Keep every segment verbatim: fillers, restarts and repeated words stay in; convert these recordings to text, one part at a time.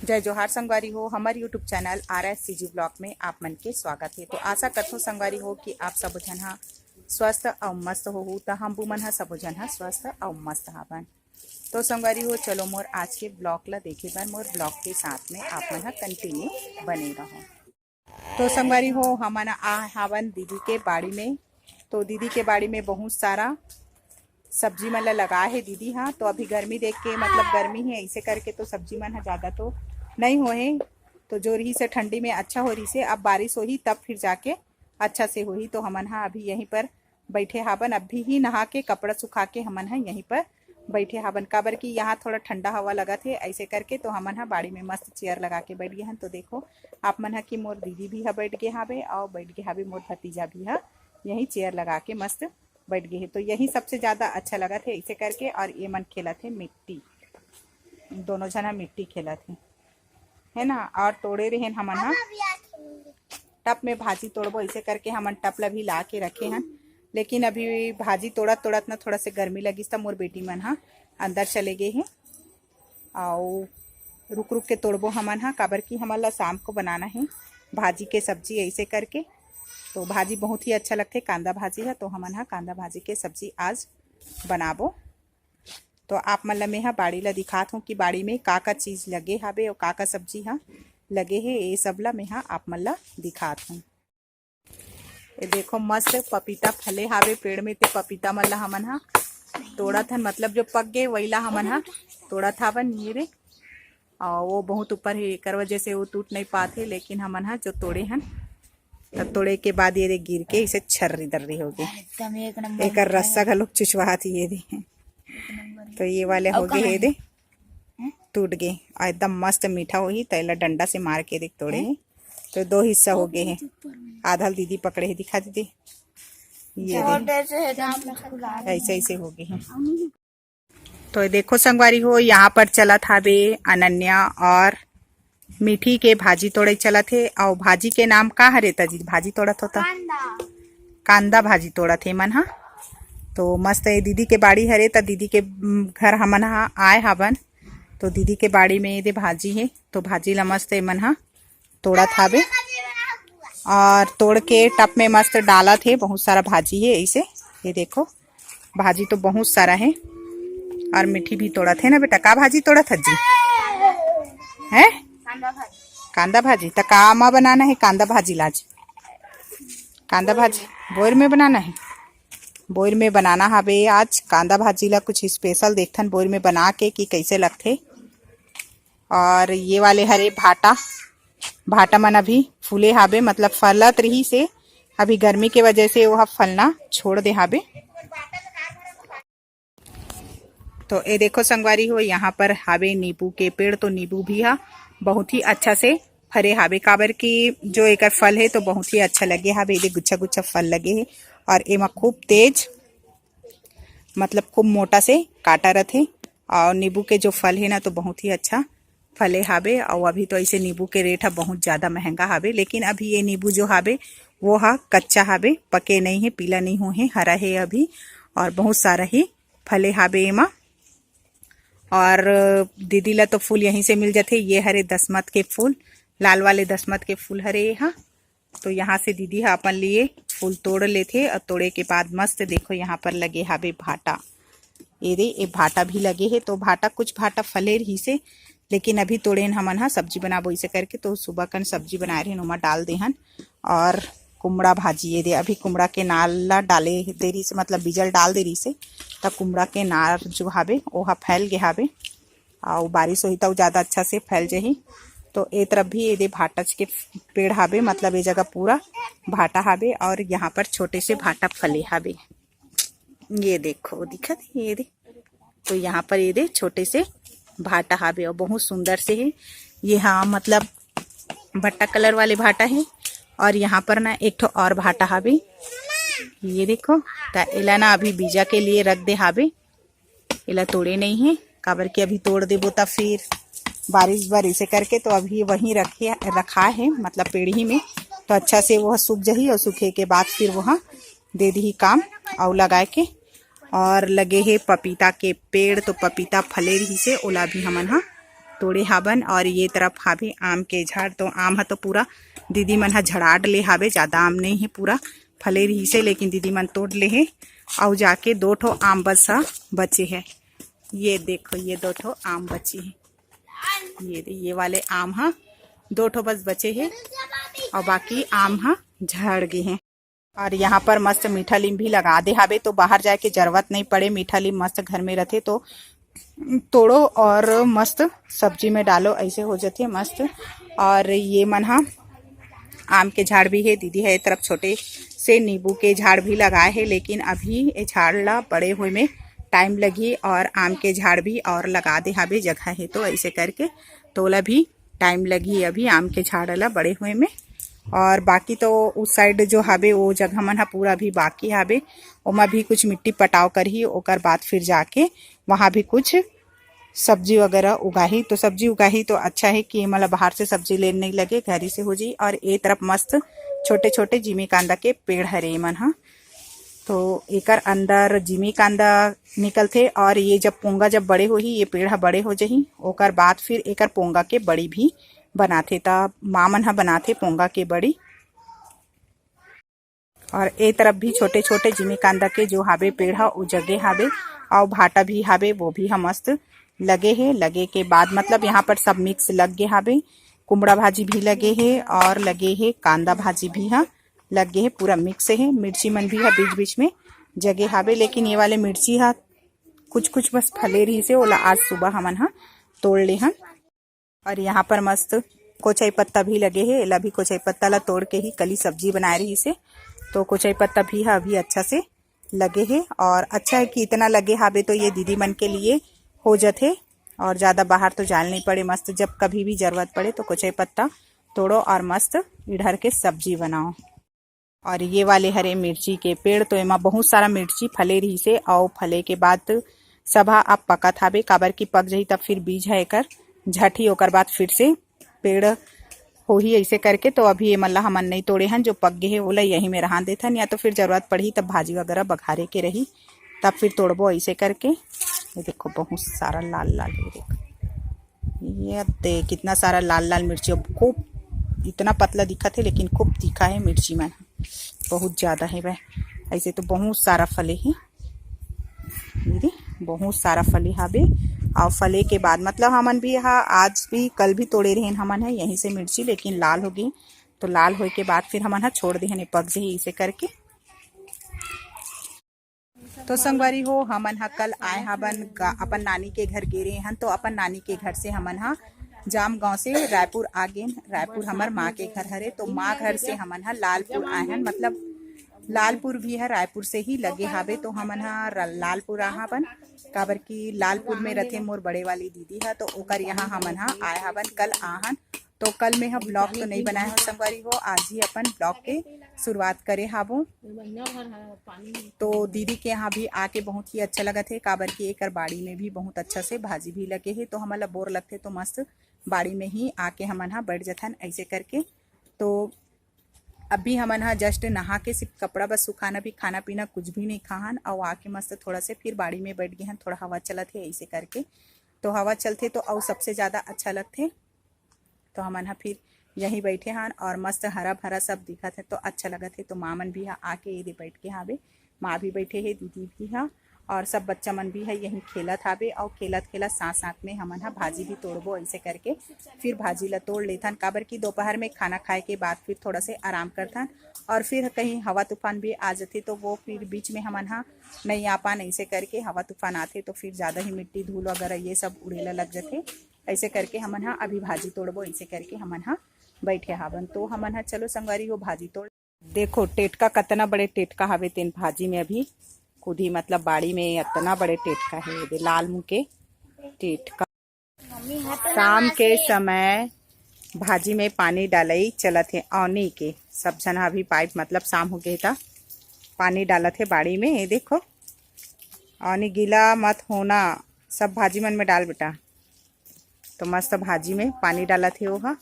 जय जोहार संगवारी हो, हमर YouTube channel R S C G blog में आप मन के स्वागत हे। तो आशा करथों संगवारी हो कि आप सबो झन ह स्वस्थ अउ मस्त होहू, त हम मन ह सबो झन ह स्वस्थ अउ मस्त हावन। तो संगवारी हो, चलो मोर आज के ब्लॉग ला देखे बर मोर ब्लॉग के साथ में आप मन ह कंटिन्यू बने रहो। तो संगवारी हो, हमन आ हावन दीदी के बाड़ी में। तो दीदी के बाड़ी में बहुत सारा सब्जी मन ला लगाए हे दीदी हा। तो अभी गर्मी देख के, मतलब गर्मी हे, ऐसे करके तो सब्जी मन ह ज्यादा तो नहीं होए हे। तो जो रही से ठंडी में अच्छा हो रही से, अब बारिश होही तब फिर जाके अच्छा से होही। तो हमन हा अभी यहीं पर बैठे हावन, अभी ही नहा के कपड़ा सुखा के हमन हा यहीं पर बैठे हावन, काबर कि यहाँ थोड़ा ठंडा हवा लगत हे। ऐसे करके तो हमन हा बाड़ी में मस्त चेयर लगा के बैठ गे हन। तो देखो आप मन हा कि मोर दीदी भी हा बैठ गे हावे और बैठ गे हावे मोर भतीजा भी हा यही चेयर लगा के मस्त बैठ गे हे। तो यही सबसे ज्यादा अच्छा लगत हे ऐसे करके। और ये मन खेलत हे मिट्टी, दोनों झन हा मिट्टी खेलत हे, है ना। और तोड़े रहेन हमन हा टप में भाजी तोड़बो, ऐसे करके हमन टप ला भी ला के रखे हन। लेकिन अभी भाजी तोड़त तोड़त ना थोड़ा से गर्मी लगिस त मोर बेटी मन हा अंदर चले गे हे। अउ रुक रुक के तोड़बो हमन हा, काबर कि हमन ला शाम को बनाना हे भाजी के सब्जी ऐसे करके। तो भाजी बहुत ही अच्छा लगथे कांदा भाजी हा, तो हमन हा कांदा भाजी के सब्जी आज बनाबो। तो आप मन ला मेहा बाड़ी ला दिखात हूँ कि बाड़ी में का का चीज लगे हावे और का का सब्जी हा लगे हे, ये सब ला मेहा आप मन ला दिखात हूँ। ये देखो मस्त पपीता फले हावे पेड़ में, ते पपीता मन ला हमन हा तोड़त हन, मतलब जो पक गे वही ला हमन हा तोड़त हावन। ये रे, और वो बहुत ऊपर हे, एकर वजह से वो टूट नहीं पात हे, लेकिन हमन हा जो तोड़े हन, तब तोड़े के बाद ये रे गिर के इसे छर्री दर्री हो गए। एकदम एक नंबर एकर रस्सा घलोक चुचवात हे, ये दे। तो ये वाले हो गए हे दे, टूट गए। और एकदम मस्त मीठा होही, तो एला डंडा से मार के देख तोड़े हे। तो दो हिस्सा हो गए हे, आधा ल दीदी पकड़े हे, दिखा दीदी, ये दे। ऐसे ऐसे हो गए हे। तो ये देखो संगवारी हो, यहाँ पर चलत हावे अनन्या और मीठी के भाजी तोड़े चलत हे। और भाजी के नाम का हरे त जी, भाजी तोड़त हो त? कांदा। कांदा भाजी तोड़त हे मन हा। तो मस्त ये दीदी के बाड़ी हरे, त दीदी के, उम, घर हमन हा आए हावन। तो दीदी के बाड़ी में ये दे भाजी हे, तो भाजी ला मस्त ये मन हा तोड़त हावे और तोड़ के टप में मस्त डालत हे। बहुत सारा भाजी हे ऐसे, ये देखो भाजी तो बहुत सारा हे। और मीठी भी तोड़त हे ना बेटा। का भाजी तोड़त हस जी? हैं? कांदा भाजी। त का मा बनाना हे कांदा भाजी ला आज? कांदा भाजी बोर में बनाना हे। बोर में बनाना हावे आज कांदा भाजी ला। कुछ स्पेशल देखथन बोर में बना के कि कैसे लगथे। और ये वाले हरे भाटा, भाटा मन अभी फूले हाबे, मतलब फलत रही से, अभी गर्मी के वजह से वो ह फलना छोड़ दे हाबे। तो ये देखो संगवारी हो, यहाँ पर हावे नींबू के पेड़। तो नींबू भी हा बहुत ही अच्छा से फरे हावे, काबर कि जो एकर फल है तो बहुत ही अच्छा लगे हावे। ये गुच्छा गुच्छा फल लगे है और एमा खूब तेज, मतलब खूब मोटा से कांटा रथे। और नींबू के जो फल है ना, तो बहुत ही अच्छा फले हावे। और अभी तो ऐसे नींबू के रेट हा बहुत ज्यादा महंगा हावे, लेकिन अभी ये नींबू जो हावे वो हा कच्चा हावे, पके नहीं है, पीला नहीं हो है, हरा है अभी। और बहुत सारा ही फले हावे एमा। और दीदी ला तो फूल यहीं से मिल जाथे। ये हरे दसमत के फूल, लाल वाले दसमत के फूल हरे ये हा। तो यहाँ से दीदी हा अपन लिए फूल तोड़ लेथे और तोड़े के बाद मस्त देखो यहाँ पर लगे हावे भाटा। ये दे, ये भाटा भी लगे है। तो भाटा, कुछ भाटा फले रही से, लेकिन अभी तोड़ेन हमन हा सब्जी बनाबो इसे करके। तो सुबह कन सब्जी बनाए रहेन, ओमा डाल देहन। और कुमड़ा भाजी, ये दे, अभी कुमड़ा के नाल ला डाले दे रही से, मतलब बीजल डाल दे रही से, त कुमड़ा के नार जो हावे ओहा फैल गे हावे। अउ बारिश होही त अउ ज्यादा अच्छा से फैल जाही। तो ए तरफ भी ये दे भाटच के पेड़ हावे, मतलब ये जगह पूरा भाटा हावे। और यहाँ पर छोटे से भाटा फले हावे, ये देखो दिखत हे ये दे। तो यहाँ पर ये दे छोटे से भाटा हावे और बहुत सुंदर से है। ये हा मतलब भट्टा कलर वाले भाटा है। और यहाँ पर ना एक ठो और भाटा हावे, ये देखो। त एला ना अभी बीजा के लिए रख दे हावे, एला तोड़े नहीं है, काबर कि अभी तोड़ देबो त फिर बारिश बारिश से करके, तो अभी वहीं रखे, रखा है, मतलब पेड़ ही में। तो अच्छा से वो सूख जाही और सूखे के बाद फिर वहाँ दे दी काम अउ लगाए के। और लगे है पपीता के पेड़, तो पपीता फले रही से ओला भी हमन हा तोड़े हाबन। और ये तरफ हाबे आम के झाड़, तो आम ह तो पूरा दीदी मन ह झड़ा डले हाबे, ज्यादा आम नहीं है, पूरा फले रहिसे, लेकिन दीदी मन तोड़ ले हे। अउ जाके दो ठो आम बस ह बचे है। ये देखो, ये दो ठो आम बचे है। ये दे, ये वाले आम ह दो ठो बस बचे हे, और बाकी आम ह झड़ गे हे। और यहाँ पर मस्त मीठा लीम भी लगा दे हाबे, तो बाहर जाए के जरूरत नहीं पड़े। मीठा लीम मस्त घर में रथे, तो तोड़ो और मस्त सब्जी में डालो, ऐसे हो जाते मस्त। और ये मन हा आम के झाड़ भी है, दीदी है ये तरफ छोटे से नींबू के झाड़ भी लगाए है, लेकिन अभी ये झाड़ ला बड़े हुए में टाइम लगी। और आम के झाड़ भी और लगा दे हाबे, जगह है तो ऐसे करके तोला भी टाइम लगी अभी आम के झाड़ ला बड़े हुए में। और बाकी तो उस साइड जो हाबे वो जगह मन हा पूरा भी बाकी हाबे, ओमा भी कुछ मिट्टी पटाव करही, ओकर बाद फिर जाके वहाँ भी कुछ सब्जी वगैरह उगाही। तो सब्जी उगाही तो अच्छा है कि एमन ला बाहर से सब्जी लेन नहीं लगे, घर ही से हो जाई। और ए तरफ मस्त छोटे छोटे जिमी कांदा के पेड़ हरे एमन हा। तो एकर अंदर जिमी कांदा निकलथे और ये जब पोंगा जब बड़े होही, ये पेड़ ह बड़े हो जही, ओकर बाद फिर एकर पोंगा के बड़ी भी बनाथे। त माँ मन ह बनाथे पोंगा के बड़ी। और ए तरफ भी छोटे छोटे जिमी कांदा के जो हाबे पेड़ ह, उ जगे हाबे, अउ भाटा भी हाबे, वो भी ह मस्त लगे हे। लगे के बाद मतलब यहाँ पर सब मिक्स लग गे हाबे, कुमड़ा भाजी भी लगे हे और लगे हे कांदा भाजी भी ह लग गे हे, पूरा मिक्स हे। मिर्ची मन भी ह बीच बीच में जगे हाबे, लेकिन ये वाले मिर्ची ह कुछ कुछ बस फले रहिसे, ओला आज सुबह हमन ह तोड़ ले हन। और यहाँ पर मस्त कोचई पत्ता भी लगे हे, एला भी कोचई पत्ता ला तोड़ के ही कली सब्जी बनाए रहिसे। तो कोचई पत्ता भी ह अभी अच्छा से लगे हे, और अच्छा है कि इतना लगे हाबे तो ये दीदी मन के लिए हो जथे, और ज़्यादा बाहर तो जाल नहीं पड़े। मस्त जब कभी भी जरूरत पड़े तो कोचई पत्ता तोड़ो और मस्त इड़हर के सब्जी बनाओ। और ये वाले हरे मिर्ची के पेड़, तो एमा बहुत सारा मिर्ची फले रहिसे, अउ फले के बाद सभा अब पकत हाबे, काबर कि पक जही तब फिर बीज ह एकर झटही, ओकर बाद फिर से पेड़ होही ऐसे करके। तो अभी एमन ला हमन नहीं तोड़े हन, जो पक गे हे ओला यही में रहन देथन, या तो फिर जरूरत पड़ही तब भाजी वगैरह बघारे के रही, तब फिर तोड़बो ऐसे करके। ये देखो बहुत सारा लाल लाल, ये देखो, ये दे कितना सारा लाल लाल मिर्ची। अब खूब इतना पतला दिखत हे, लेकिन खूब तीखा है मिर्ची मन, बहुत ज्यादा है वह। ऐसे तो बहुत सारा फले है, ये दे, बहुत सारा फले हाबे। और फले के बाद मतलब हमन भी हा आज भी कल भी तोड़े रहेन हमन है यहीं से मिर्ची, लेकिन लाल हो गई। तो लाल होए के बाद फिर हमन हा छोड़ देहन, पक जही इसे करके। तो संगवारी हो, हमन ह कल आए हबन गा-, अपन नानी के घर गे रहे हन। तो अपन नानी के घर से हमन ह जाम गांव से रायपुर आ गेन। रायपुर हमर माँ के घर हरे, तो माँ घर से हमन ह लालपुर आए हन। मतलब लालपुर भी ह रायपुर से ही लगे हाबे, तो हमन ह र-, लालपुर आ हबन, काबर कि लालपुर में रथे मोर बड़े वाली दीदी ह, तो ओकर यहाँ हमन ह आए हबन। कल आहन तो कल मैं ह ब्लॉग तो नहीं बनाए हो संगवारी हो, आज ही अपन ब्लॉग के शुरुआत करे हाबो। तो दीदी के यहाँ भी आके बहुत ही अच्छा लगत हे, काबर कि एकर बाड़ी में भी बहुत अच्छा से भाजी भी लगे हे, तो हमन ला बोर लगथे तो मस्त बाड़ी में ही आके हमन हा बैठ जथन ऐसे करके। तो अभी हमन हा जस्ट नहा के सिर्फ कपड़ा बस सुखाना, भी खाना पीना कुछ भी नहीं खाहन, और आके मस्त थोड़ा से फिर बाड़ी में बैठ गए हन, थोड़ा हवा चलत हे ऐसे करके। तो हवा चलथे तो अउ सबसे ज्यादा अच्छा लगथे। तो हमन ह फिर यहीं बैठे हन और मस्त हरा भरा सब दिखत हे तो अच्छा लगत हे। तो माँ मन भी ह आके एदे बैठ के हावे, माँ भी बैठे हे, दीदी भी ह और सब बच्चा मन भी ह यहीं खेलत हावे। और खेलत खेलत साथ साथ में हमन ह भाजी भी तोड़बो। ऐसे करके फिर भाजी ला तोड़ लेथन, काबर कि दोपहर में खाना खाए के बाद फिर थोड़ा से आराम करथन और फिर कहीं हवा तूफान भी आ जथे तो वो फिर बीच में हमन ह नहीं आ पान। ऐसे करके हवा तूफान आथे तो फिर ज्यादा ही मिट्टी धूल वगैरह ये सब उड़ेला लग जथे। ऐसे करके हमन ह अभी भाजी तोड़बो, ऐसे करके हमन ह बैठे हावन। तो हमन ह चलो संगवारी हो भाजी तोड़। देखो टेटका, कतना बड़े टेटका हवे तेन भाजी में अभी कुदी, मतलब बाड़ी में अतना बड़े टेटका हे, ये दे लाल मुंह के टेटका। शाम के समय भाजी में पानी डालई चलत हे औनी के, सब झन ह अभी पाइप मतलब शाम हो गे त पानी डालत हे बाड़ी में। ये देखो औनी गीला मत होना, सब भाजी मन में डाल बेटा। तो मस्त भाजी में पानी डालत हे ओहा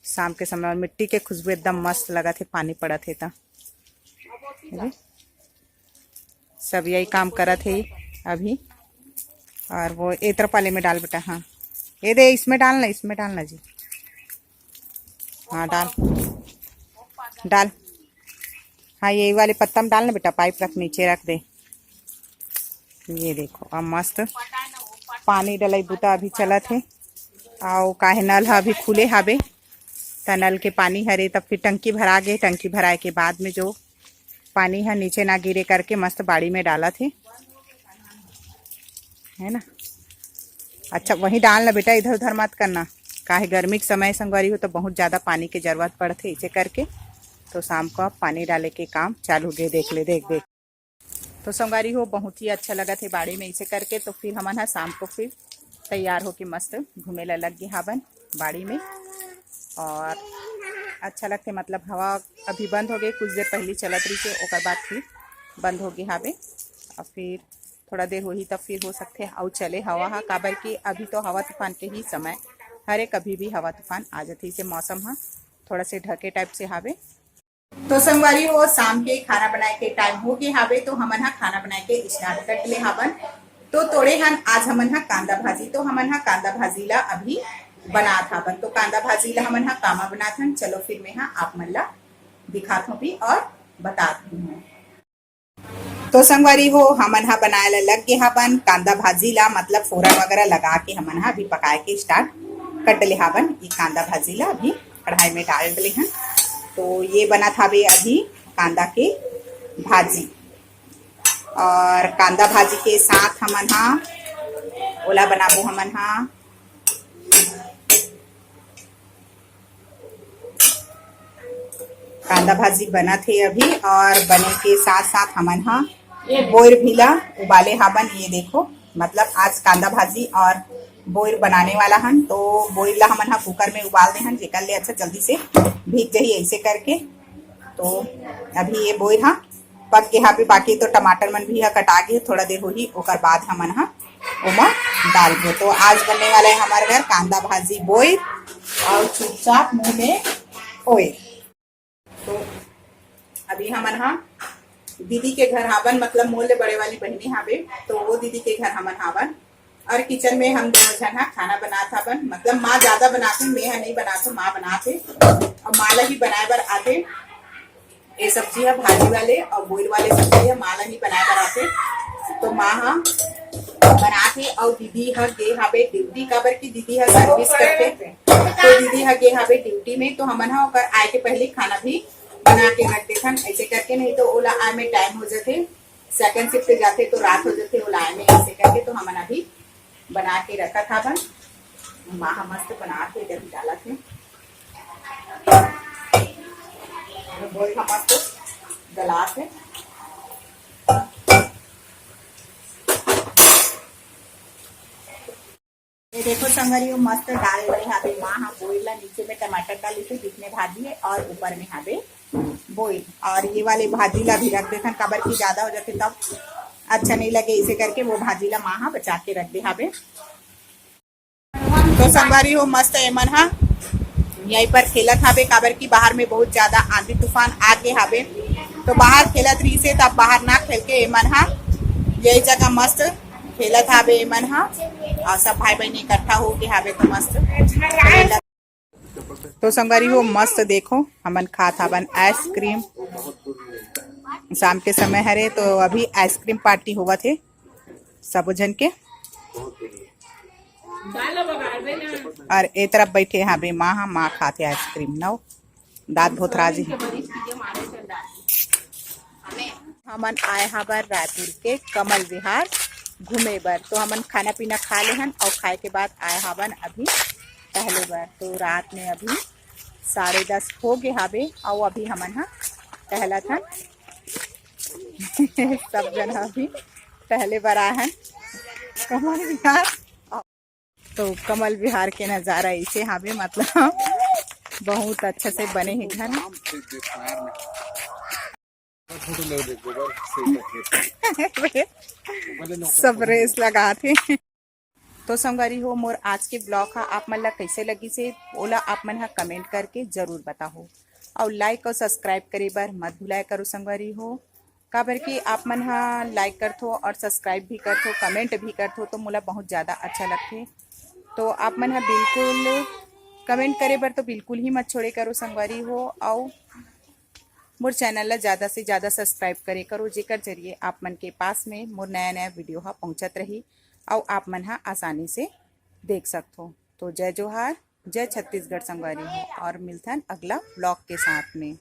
शाम के समय, और मिट्टी के खुशबू एकदम मस्त लगत हे पानी पड़त हे त। ये सब यही काम करत हे अभी। और वो ए तरफ वाले में डाल बेटा। हाँ, ये दे, इसमें डालना, इसमें डालना जी। हाँ, डाल, डाल। हाँ, ये वाले पत्ता में डालना बेटा, पाइप रख, नीचे रख दे। ये देखो, अब मस्त पानी डलई बुता अभी चलत हे। अउ काहे नल ह अभी खुले हाबे, त नल के पानी हरे, तब फिर टंकी भरा गे। टंकी भराए के बाद में जो पानी ह नीचे ना गिरे करके मस्त बाड़ी में डालत हे, है ना। अच्छा, वहीं डालना बेटा, इधर उधर मत करना, काहे गर्मी के समय संगवारी हो तो बहुत ज्यादा पानी के जरूरत पड़थे, इसे करके। तो शाम को अब पानी डाले के काम चालू हो गए, देख ले, देख, देख। तो संगवारी हो, बहुत ही अच्छा लगत हे बाड़ी में इसे करके। तो फिर हमन ह शाम को फिर तैयार होके मस्त घूमे ला लग गे हाबन बाड़ी में। और अच्छा लगथे, मतलब हवा अभी बंद हो गए, कुछ देर पहले चलत रही थे, ओकर बाद फिर बंद हो गए हाबे। और फिर थोड़ा देर होही तब फिर हो सकथे अउ चले हवा हा, काबर कि अभी तो हवा तूफान के ही समय हरे, कभी भी हवा तूफान आ जाथे। इसे मौसम हा थोड़ा से ढके टाइप से हाबे। तो संगवारी हो, शाम के खाना बनाए के टाइम हो गए हावे, तो हमन हा खाना बनाए के स्टार्ट कर ले हावन। तो तोड़े हन आज हमन हा कांदा भाजी, तो हमन हा कांदा भाजी ला अभी बनात हावन। तो कांदा भाजी ला हमन हा कामा बनात हन, चलो फिर मैं हा आप मन ला दिखात हूँ भी और बतात भी हूँ। तो संगवारी हो, हमन हा बनाए ला लग गे हावन कांदा भाजी ला, मतलब फोरन वगैरह लगा के हमन हा अभी पकाए के स्टार्ट कर डले हावन। ये कांदा भाजी ला अभी कढ़ाई में डाल डले हन। तो ये बनत हावे अभी कांदा के भाजी, और कांदा भाजी के साथ हमन हा ओला बनाबो हमन हा कांदा भाजी बनत हे अभी, और बने के साथ साथ हमन हा बोइर भी ला उबाले हाबन। ये देखो, मतलब आज कांदा भाजी और बोइर बनाने वाला हन, तो बोइर ला हमन हा कुकर में उबाल दे हन, जेकर ले अच्छा जल्दी से भीग जाही ऐसे करके। तो अभी ये बोइर हा पक गे हाबे, बाकी तो टमाटर मन भी हा कटा गे, थोड़ा देर होही, ओकर बाद हमन हा ओमा डालबो। तो आज बनने वाला है हमारे घर कांदा भाजी बोइर और चुपचाप मुंह में ओए। तो अभी हमन हा दीदी के घर हावन, मतलब मोर ले बड़े वाली बहिनी हावे, तो वो दीदी के घर हमन हावन। और किचन में हम दोनों झन हा खाना बनात हावन, मतलब माँ ज्यादा बनाथे, मैं हा नहीं बनाथों, माँ बनाथे। और माँ ला ही बनाए बर आथे। ये सब्जी है भाजी वाले और बोइर वाले सब्जी है, माँ ला ही बनाए बर आथे। तो माँ हा बनाथे और दीदी हा गे हावे ड्यूटी, काबर की दीदी हा सर्विस करथे। तो दीदी हा गे हावे ड्यूटी में, तो हमन हा ओकर आए के पहले खाना भी बना के रख देथन, ऐसे करके नहीं तो ओला आए में टाइम हो जाथे, सेकंड शिफ्ट पे जाथे तो रात हो जाथे ओला आए में, ऐसे करके। तो हमन अभी बना के रखत हावन। माँ हा मस्त बनात हे, इधर भी डालत हे। बोइर हा मस्त गलात हे। ये देखो संगवारी हो, मस्त डाल डले हावे माँ हा बोइर ला, नीचे में टमाटर डालिस हे, बीच में भाजी है और ऊपर में हावे बोइर। और ये वाले भाजी ला भी रख देथन, काबर की ज्यादा हो जाथे तब अच्छा नहीं लगे, इसे करके वो भाजी ला माँ हा बचा के रख दे हावे। तो संगवारी हो, मस्त एमन हा यहीं पर खेलत हावे, काबर की बाहर में बहुत ज्यादा आंधी तूफान आ गे हावे, तो बाहर खेलत रही से, तब बाहर ना खेल के एमन हा यही जगह मस्त खेलत हावे एमन हा। और सब भाई बहन इकट्ठा हो के हावे तो मस्त खेलत। तो संगवारी हो, मस्त देखो, हमन खात हावन आइसक्रीम। शाम के समय हरे, तो अभी आइसक्रीम पार्टी होवत हे सबो झन के। और ए तरफ बैठे हावे माँ हा, माँ खात हे आइसक्रीम। नौ दांत भोथरा जी। हमन आए हावन रायपुर के कमल विहार घूमे बर। तो हमन खाना पीना खा ले हन और खाए के बाद आए हावन अभी टहले बर। तो रात में अभी साढ़े दस हो गे हावे और अभी हमन हा टहलत हन। सब जन अभी टहले बर आए हन कमल विहार। तो कमल विहार के नजारा ऐसे हावे, मतलब बहुत अच्छा से बने हे घर। सब रेस लगात हे। तो संगवारी हो, मोर आज के ब्लॉग हा आप मन ला कैसे लगिस हे, ओला आप मन हा कमेंट करके जरूर बताओ, और लाइक और सब्सक्राइब करे बर मत भुलाए करो संगवारी हो। काबर कि आप मन ह like करथो और subscribe भी करथो, comment भी करथो, तो मोला बहुत ज़्यादा अच्छा लगथे। तो आप मन ह बिल्कुल comment करे बर तो बिल्कुल ही मत छोड़े करो संगवारी हो, अउ मोर channel ला ज़्यादा से ज़्यादा subscribe करे करो, जेकर जरिए आप मन के पास में मोर नया नया video ह पहुँचत रही, अउ आप मन ह आसानी से देख सकथो। तो जय जोहार, जय छत्तीसगढ़ संगवारी हो, और मिलथन अगला vlog के साथ में।